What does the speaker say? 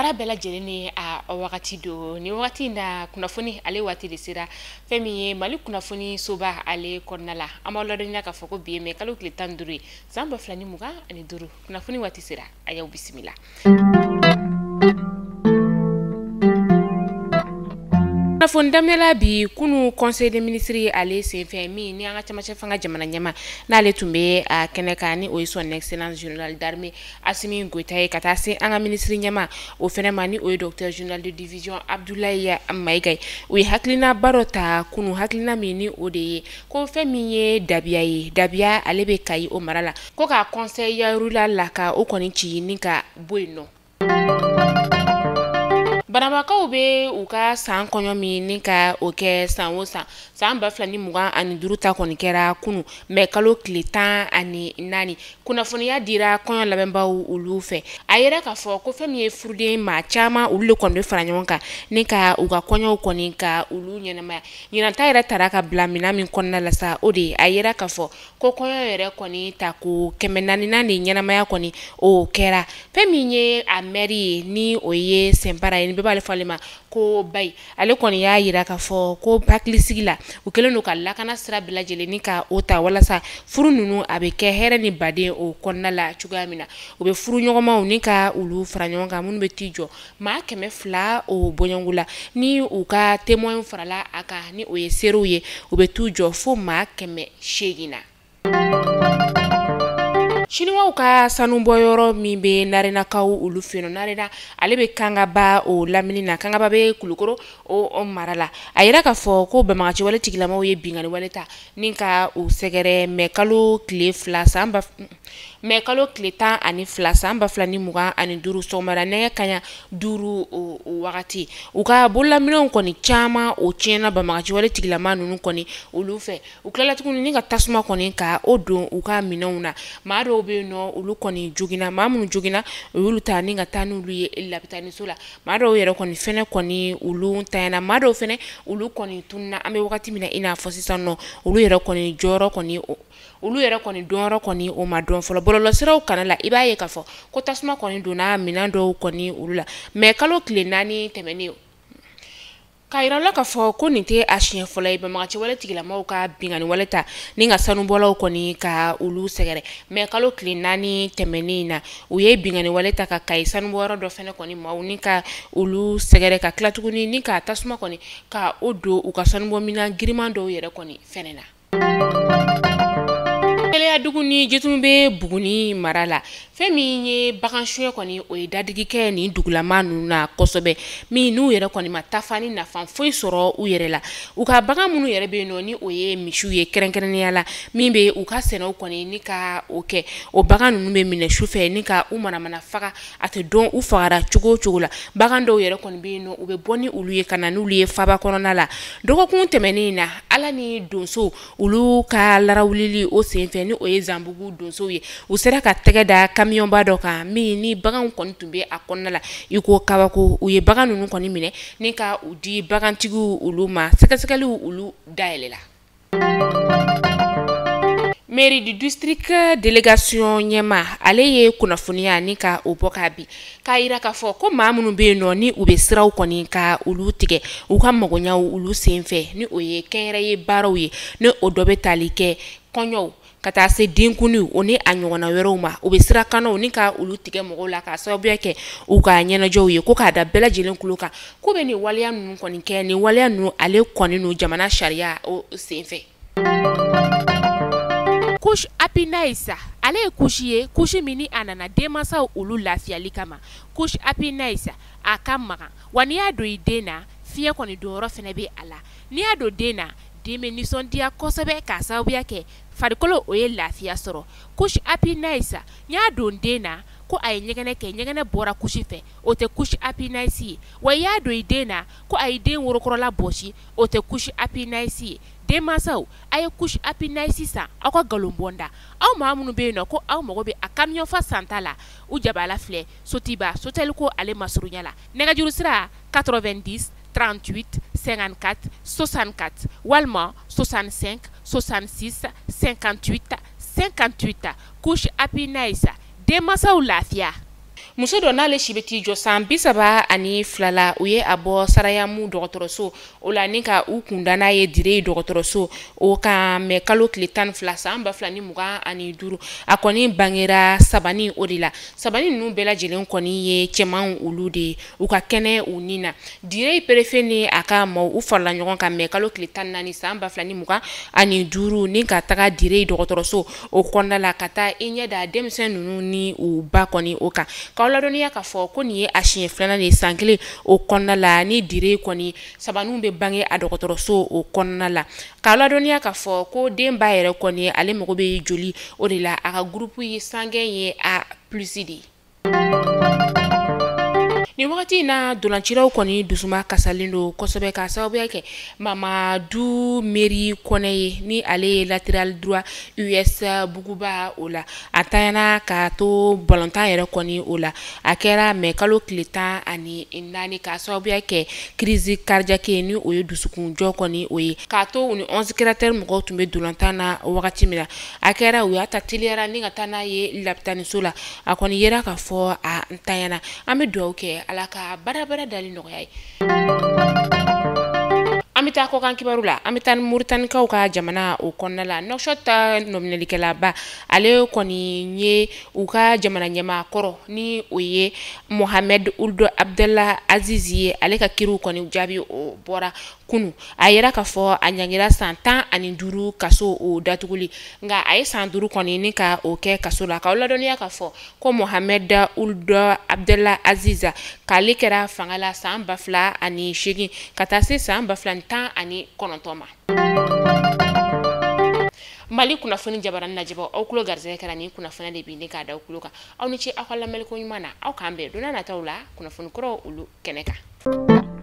Baara bɛɛ lajɛlen ni a wagati don. Ni wagati in na, kunnafoni ale waati de sera. Fɛn min ye Mali kunnafoni soba ale kɔnɔna la, an b'aw ladɔnniya k'a fɔ ko bi ye mɛ kalo tile 15 ye, san 2025. Kunnafoni waati sera, a y'aw bisimila. Kunnafoni daminɛla bi kunu conseil des ministres ale senfɛ, min ni an ka camancɛ fanga jamana ɲɛma n'ale tun bɛ a kɛnɛ kan, ni o ye son excellence général d'armée Assimi Goïta ye, ka taa se an ka ministre ɲɛma o fɛnɛ ma, ni o ye docteur général de division Abdoulaye Maïga ye. U ye hakilinaba dɔ ta kunu, hakilina min ni o de ye ko fɛn min ye Dabiya ye, Dabiya ale bɛ Kayi o mara la, ko ka conseil rural la ka o kɔni ci ni ka bɔ yen nɔ. Banabakaw bɛ u ka san kɔɲɔ min ni ka o kɛ san o san, san 2025 ta kɔni kɛra kunu mɛ kalo tile 14. Kunnafoniya dira kɔɲɔ labɛnbaw olu fɛ. A yɛrɛ k'a fɔ ko fɛn min ye furuden maa caman, olu de kɔni bɛ fara ɲɔgɔn kan ni ka u ka kɔɲɔw kɔni ka olu ɲɛnamaya. Ɲinan ta yɛrɛ tara ka bila minɛn min kɔnɔna la sa, o de ye a yɛrɛ k'a fɔ ko kɔɲɔ yɛrɛ kɔni ta ko 400 de ɲɛnamaya kɔni o kɛra. Fɛn min ye a mɛri ye, ni o ye Sɛnpara ye, ni bɛɛ b'ale fɔ ale ma ko Bayi, ale kɔni y'a yira k'a fɔ ko hakilisigi la, u kɛlen don ka lakana sira bɛɛ lajɛlen ni ka o ta walasa furu ninnu a bɛ kɛ hɛrɛ ni baden o kɔnɔna la cogoya min na. U bɛ furu ɲɔgɔnmaw ni ka olu fara ɲɔgɔn kan, minnu bɛ t'i jɔ maa 200 o bɔɲɔgɔnko la, ni u ka témoin farala a kan, ni o ye seerew ye, u bɛ t'u jɔ fo maa 800 na. Siniwaw ka sanubɔyɔrɔ min bɛ Narenakaw olu fɛ yen, Narena ale bɛ Kangaba o lamini na, Kangaba bɛ Kulukoro o mara la. A yira k'a fɔ ko banbaganciwale tigilamaw ye binkanni wale ta ni ka u sɛgɛrɛ mɛ kalo tile 2 san ba mɛ kalo tile 12 san 2025, sɔgɔmada nɛgɛ kaɲa 5 o wagati. U ka bololaminɛnw kɔni caman o tiɲɛna banbaganciwale tigilama ninnu kɔni olu fɛ. U tilala tuguni ni ka tasuma kɔni ka o don u ka minɛnw na. Maa dɔw bɛ yen nɔ, olu kɔni joginna. Maa minnu joginna, u y'olu ta ni ka taa n'olu ye lapitaniso la. Maa dɔw yɛrɛ kɔni fɛnɛ kɔni olu tanyana, maa dɔw fɛnɛ olu kɔni tununa. An bɛ wagati min na i n'a fɔ sisan nɔ, olu yɛrɛ kɔni jɔyɔrɔ kɔni, olu yɛrɛ kɔni dɔnyɔrɔ kɔni o ma dɔn fɔlɔ. Bɔlɔlɔsiraw kana la, i b'a ye k'a fɔ ko tasuma kɔni donna minɛn dɔw kɔni olu la mɛ kalo tile 4 tɛmɛnen. K'a yira la k'a fɔ ko nin tɛ a siɲɛ fɔlɔ ye banbaganciwale tigilamaw ka binkanni wale ta ni ka sanubɔlaw kɔni ka olu sɛgɛrɛ. Mɛ kalo tile 4 tɛmɛnen na, u ye binkanni wale ta ka Kayi sanubɔyɔrɔ dɔ fɛnɛ kɔni maaw ni ka olu sɛgɛrɛ, ka tila tuguni ni ka tasuma kɔni ka o don u ka sanubɔminɛn giriman dɔw yɛrɛ kɔni fɛnɛ na. Kɛlɛyadugu ni Jitumu bɛ Buguni mara la, fɛn min ye bagan suɲɛ kɔni o ye dadigi kɛ nin dugulama ninnu na kosɛbɛ, min n'u yɛrɛ kɔni ma tafa ni nafa foyi sɔrɔ u yɛrɛ la. U ka bagan minnu yɛrɛ bɛ yen nɔ, ni o ye misiw ye kɛrɛnkɛrɛnnenya la, min bɛ u ka sɛnɛw kɔni ni ka o kɛ, o bagan ninnu bɛ minɛ su fɛ ni ka u manamana faga, a tɛ dɔn u fagara cogo o cogo la. Bagan dɔw yɛrɛ kɔni bɛ yen nɔ, u bɛ bɔ ni olu ye ka na n'olu ye faba kɔnɔna la. Dɔgɔkun tɛmɛnen in na, Ala ni donso olu ka larawulili o senfɛ, ni o ye Zanbugu donsow ye, u sera ka tɛgɛ da kamiyɔnba dɔ kan min ni baganw kɔni tun bɛ a kɔnɔna la i ko kabako. U ye bagan ninnu kɔni minɛ ni ka u di bagantigiw olu ma. Sɛgɛsɛgɛliw olu dayɛlɛla. Mairie du district délégation ɲɛma ale ye kunnafoniya ni ka o bɔ k'a bi, k'a yira k'a fɔ ko maa minnu bɛ yen nɔ, ni u bɛ siraw kɔni ka olu tigɛ u ka magoɲaw olu senfɛ, ni o ye kɛnyɛrɛye baaraw ye, ni o dɔ bɛ tali kɛ kɔɲɔw ka taa se denkundiw o ni a ɲɔgɔnna wɛrɛw ma, u bɛ sirakanaw ni ka olu tigɛ mɔgɔw la k'a sababuya kɛ u ka ɲɛnajɛw ye, ko k'a da bɛɛ lajɛlen tulo kan k'u bɛ nin waleya ninnu kɔni kɛ. Nin waleya ninnu ale kɔni n'u jamana sariya o senfɛ. Couche Happy Nice ale ye couche ye, couche min ni a nana denmansaw olu lafiyali kama. Couche Happy Nice a ka magan wa, n'i y'a don i den na, fiɲɛ kɔni donyɔrɔ fɛnɛ bɛ a la. N'i y'a don den na, den bɛ nisɔndiya kosɛbɛ k'a sababuya kɛ farikolo o ye lafiya sɔrɔ. Couche Happy Nice, n y'a don den na ko a ye ɲɛgɛnɛ kɛ, ɲɛgɛnɛ bɔra couche fɛ, o tɛ couche Happy Nice ye. Wa i y'a don i den na ko a ye den worokɔrɔla bɔsi, o tɛ couche Happy Nice ye. Denmansaw, a ye couche Happy Nice san aw ka nkalon bɔ da. Aw maa minnu bɛ yen nɔ ko aw mago bɛ a camion fa santa la, u jabala filɛ Sotiba Soteliko ale masurunya la. Nɛgɛjuru sira 90 38 54 64 walima 65 66 58 58. Couche Happy Nice, denmansaw lafiya. Muso dɔ n'ale si bɛ t'i jɔ san 32 la, u ye a bɔ Sarayamu dɔgɔtɔrɔso o la ni ka u kunda n'a ye Dire dɔgɔtɔrɔso o kan mɛ kalo tile 12 san 2025. A kɔni bangera sabani o de la. Sabani ninnu bɛɛ lajɛlen kɔni ye cɛmanw olu de ye, u ka kɛnɛ u ni na. Dire préfet ni a ka maaw u farala ɲɔgɔn kan mɛ kalo tile 14 san 2025 ni ka taga Dire dɔgɔtɔrɔso o kɔnɔna la ka taa i ɲɛ da denmisɛn ninnu ni u ba kɔni o kan. K'aw ladɔnniya k'a fɔ ko nin ye a siɲɛ filanan de ye san kelen o kɔnɔna la ni Dire kɔni sabaninw bɛ bange a dɔgɔtɔrɔso o kɔnɔna la. K'aw ladɔnniya k'a fɔ ko den ba yɛrɛ kɔni ale mago bɛ joli o de la, a ka groupe ye sanguin ye A plus de ye. Nin wagati in na dolancilaw kɔni dusuma kasalen don kosɛbɛ k'a sababuya kɛ Mamadu Meri Kɔnɛ ye, ni ale ye latéral droit US Buguba o la. A tanyana k'a to balontan yɛrɛ kɔni o la. A kɛra mɛ kalo tile 14 k'a sababuya kɛ crise cardiaque ni o ye dusukunjɔ kɔni o ye, k'a to u ni 11 créateurs mɔgɔw tun bɛ dolantan na wagati min na. A kɛra u y'a ta teliyara ni ka taa n'a ye lapitaniso la. A kɔni yera k'a fɔ a ntanyana. An bɛ dugawu kɛ Ala ka barabara dali nɔgɔya ye. An bɛ taa kɔkan kibaru la. An bɛ taa ni Moritanikaw ka jamana o kɔnɔna la. Nouakchott nɔminɛlikɛlaba ale kɔni ye u ka jamana ɲɛmaa kɔrɔ ni o ye Mohamed Ould Abdallah Aziz ye, ale ka kiriw kɔni jaabi o bɔra kunu. A yera k'a fɔ a ɲangira san 15 kaso o datuguli, nka a ye san 5 kɔni ni ka o kɛ kaso la. K'aw ladɔnniya k'a fɔ ko Mohamed Ould Abdallah Aziz k'ale kɛra fanga la san 2008 ka taa se san 2019 ma. Mali kunnafoni jabaranin lajɛbɔ aw tulo garisɛgɛ kɛra nin kunnafoni de bi ne k'a da aw tulo kan. Aw ni ce aw ka lamɛnliko ɲuman na. Aw k'an bɛn don n'a nataw la kunnafoni kuraw olu kɛnɛ kan.